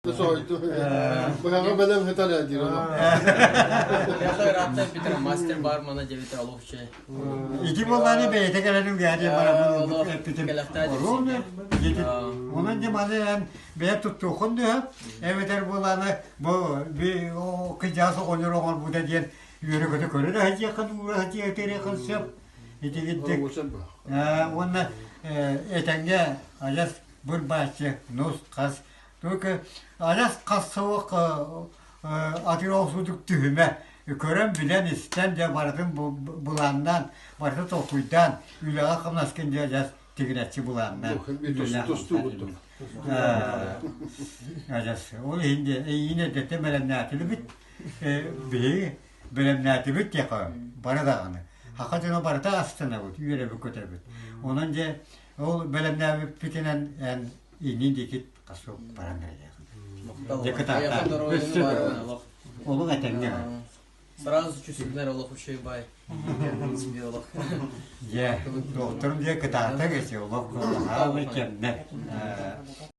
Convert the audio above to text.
Быһаҕа бэлэм сытар ээ диир ону. Ыраахтан бүтэр мастер бар мана дебите олохчу. Ити буоллааны бэйэтэ кэлэн үгээдиэн бараммын эппитим. Оруолу диэтин. Онон дьэ маны эн бэйэ туттуоххун дөһө эбэтэр буолааны бу кыдьаас оҕонньор оҥорбута диэн үөрэ-көтө көрө да сылдьыаххын уура сылдьыаххын сөп. Итигинтик уонна этэҥҥэ адьас быр-бааччы нус-хас Только адьас хас суох атыы охсуутук түһүмэ көрөн билэн истэн дьэ барытын былааннаан барытын толкуйдаан үлэҕэ хамнаскын дьэ адьас тигинэччи былааннаан тустуу курдук адьас ол иһин дьэ эйиин эрдэттэн бэлэмнээтилибит биһиги бэлэмнээтибит диэхэ бары даҕаны саха дьоно барыта астынабыт үөрэбит көтөбүт онон дьэ ол бэлэмнээбиппитинэн эн иннин диэки хасык баран эрэйэҕин. Дьэ кытаатаан. Өссө олох этэҥҥэ. Сразу чувствую, олох үчүгэй бай. Олох. Дьэ, докторум дьэ кытаатаҥ эси олох хаамай кэмнэ.